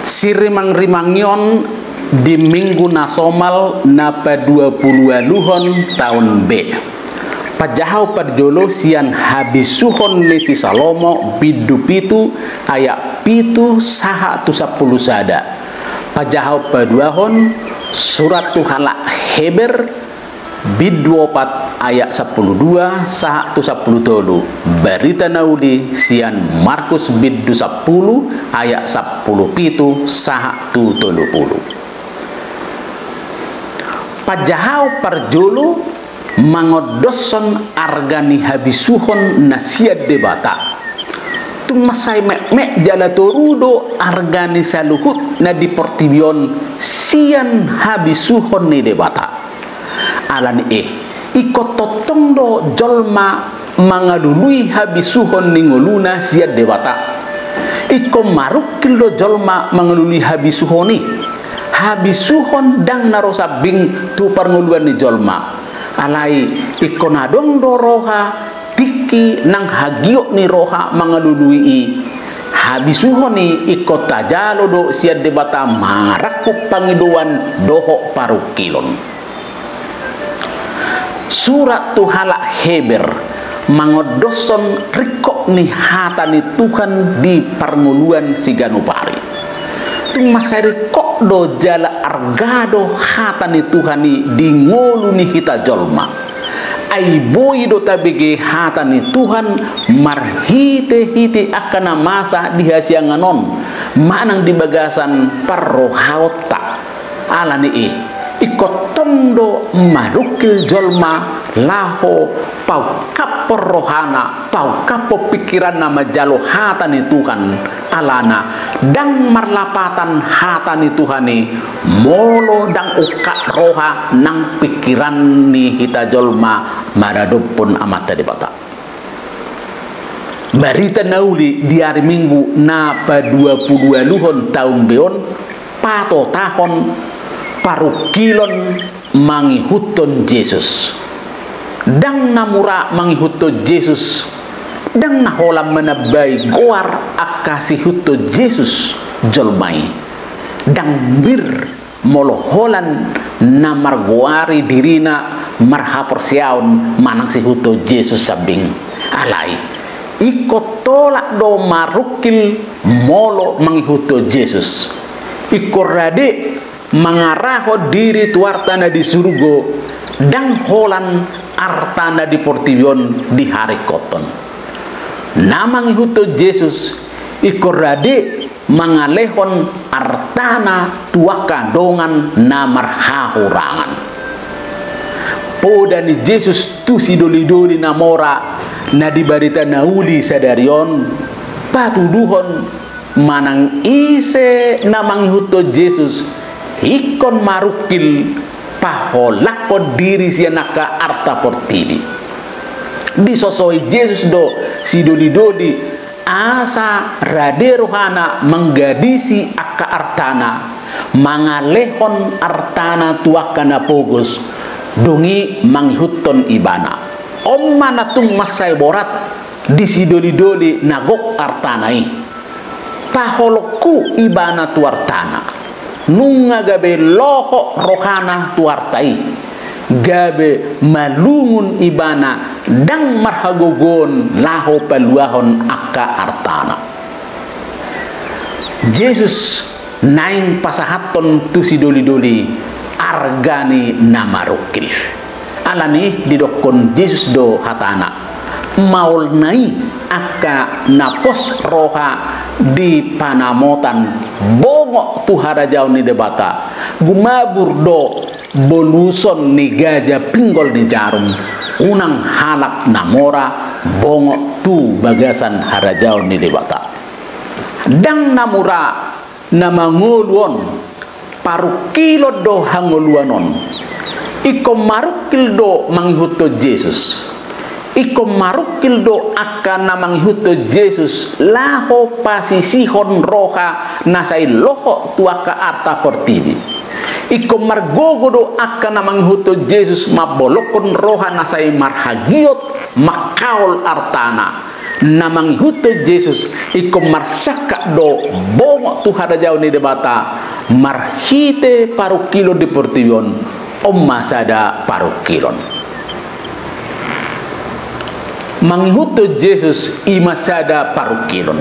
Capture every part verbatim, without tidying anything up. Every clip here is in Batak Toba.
Sirimangrimangion di minggu na somal na paduapuluualuhon taon B. Panjahaon parjolo sian habisuhon ni si Salomo bindu pitu ayat pitu sahat tu sampulu sada. Panjahaon paduahon surat tu halak Heber bindu opat ayat sampulu dua sahat tu sampulu tolu. Barita na uli sian Markus bindu sampulu ayat sampulu pitu sahat tu tolu pulu. Panjahaon parjolo mangondoshon arga ni habisuhon na sian Debata. Tung mansai metmet jala toru do arga ni saluhut na di portibi on sian habisuhon ni Debata. Ala ni i, ingkon tongtong do jolma mangalului habisuhon ni ngoluna sian Debata. Ingkon marungkil do jolma mangalului habisuhon i. Habisuhon ndang na ro sambing tu parngoluan ni jolma. Alai ingkon adong do roha, tingki nang hagiot ni roha mangalului i. Habisuhon i ingkon tajalo do sian Debata marangkup pangidoan dohot parungkilon. Surat tu halak Heber mangondoshon ringkot ni hata ni Tuhan di parngoluan siganup ari. Tung mansai ringkot do jala arga do hata ni Tuhan i di ngolu ni hita jolma. Ai boi do tabege hata ni Tuhan marhitehite angka na masa di hasiangan on manang di bagasan parrohaonta. Ala ni i, ingkon tong do marungkil jolma laho paungkaphon rohana, paungkaphon pingkiranna manjalo hata ni Tuhan. Alana ndang marlapatan hata ni Tuhan i molo ndang ungkap roha nang pingkiran ni hita jolma maradophon Amanta Debata. Barita na uli di ari Minggu na paduapuluualuhon taon B on patotahon parungkilon mangihuthon Jesus. Ndang na mura mangihuthon Jesus, ndang na holan manambai goar angka siihuthon Jesus jolma i. Ndang bir molo holan na margoari dirina marhaporseaon manang siihuthon Jesus sambing. Alai ingkon tolap do marungkil molo mangihuthon Jesus. Ingkon rade mangarahon diri tu arta na di surgo, ndang holan arta na di portibi on diharingkothon. Na mangihuthon Jesus ingkon rade mangalehon artana tu angka dongan na marhahurangan. Poda ni Jesus tu sidolidoli na mora na di barita na uli sadari on patuduhon manang ise na mangihuthon Jesus ingkon marungkil paholangkon diri sian angka arta portibi. Disosoi Jesus do sidolidoli asa rade rohana manggadisi angka artana, mangalehon artana tu angka na pogos, dung i mangihuthon ibana. On ma na tung mansai borat di sidolidoli na gok artana i. Paholongku ibana tu artana. Nunga gabe lohot rohana tu arta i, gabe malungun ibana ndang marhagogoon laho paluahon angka artana. Jesus naeng pasahathon tu sidolidoli arga ni na marungkil. Alani i didokkon Jesus do hatana, maolna i angka na pos roha di panamotan bongot tu harajaon ni Debata, gumabur do boluson ni gaja pinggol ni jarum, unang halak na mora bongot tu bagasan harajaon ni Debata. Ndang na mura na mangolu on, parungkilon do hangoluan on. Ingkon marungkil do mangihuthon Jesus. Ingkon marungkil do angka na mangihuthon Jesus laho pasisihon roha na sai lohot tu angka arta portibi. Ingkon margogo do angka na mangihuthon Jesus mambolongkon roha na sai marhagiot mangkaol artana. Na mangihuthon Jesus ingkon marsangkap do bongot tu harajaon ni Debata marhite parungkilon di portibi on. On ma sada parungkilon. Mangihuthon Jesus i ma sada parungkilon.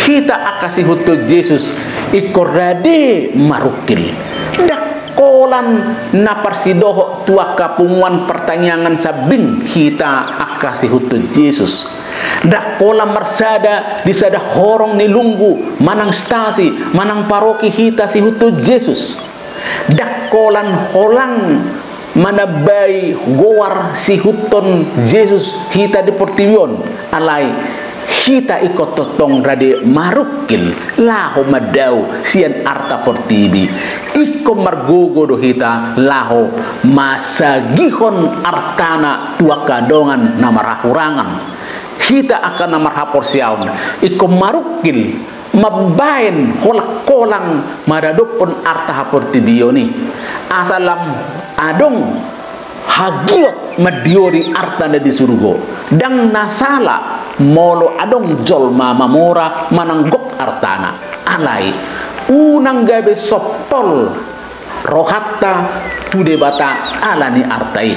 Hita angka siihuthon Jesus ingkon rade marungkil. Ndang holan na parsidohot tu angka punguan partangiangan sambing hita angka siihuthon Jesus. Ndang holan marsada di sada horong ni lunggu manang stasi manang paroki hita siihuthon Jesus. Ndang holan holang manambai goar siihuthon Jesus hita di portibi on. Alai hita ingkon tongtong rade marungkil laho mandao sian arta portibi. Ingkon margogo do hita laho masagihon artana tu angka dongan na marhahurangan. Hita angka na marhaporseaon ingkon marungkil mambaen holang-holang maradophon arta haportibion i. Asa lam adong hagiot mandiori arta na di surgo. Ndang na sala molo adong jolma mamora manang gok artana. Alai unang gabe sompol rohanta tu Debata ala ni arta i.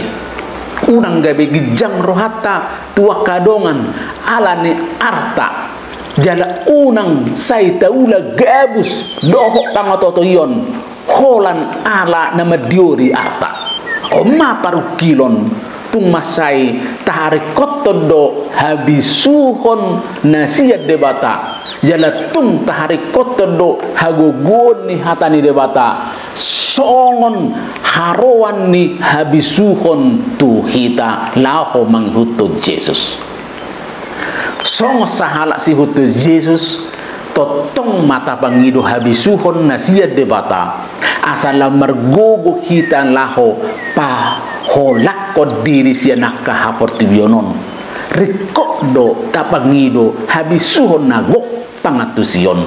Unang gabe ginjang rohanta tu angka dongan ala ni arta. Jala unang sai taula gabus dohot pangototoion holan ala na mandiori arta. On ma parungkilon, tung mansai taharingkothon do habisuhon na sian Debata. Jala tung taharingkothon do hagogoon ni hata ni Debata songon haroan ni habisuhon tu hita laho mangihuthon Jesus. Songon sahalak siihuthon Jesus, tongtong ma tapangido habisuhon na sian Debata, asa lam margogo hita laho paholangkon diri sian angka haportibion on. Ringkot do tapangido habisuhon na gok pangantusion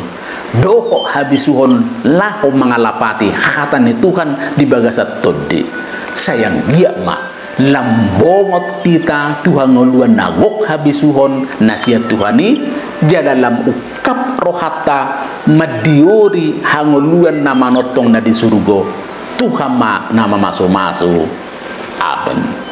dohot habisuhon laho mangalapati hata ni Tuhan di bagasan Tondi. Sai anggiat ma lam bongot hita tu hangoluan na gok habisuhon na sian Tuhan i, jala lam ungkap rohanta mandiori hangoluan na manongtong na di surgo. Tuhan ma na mamasumasu. Amen.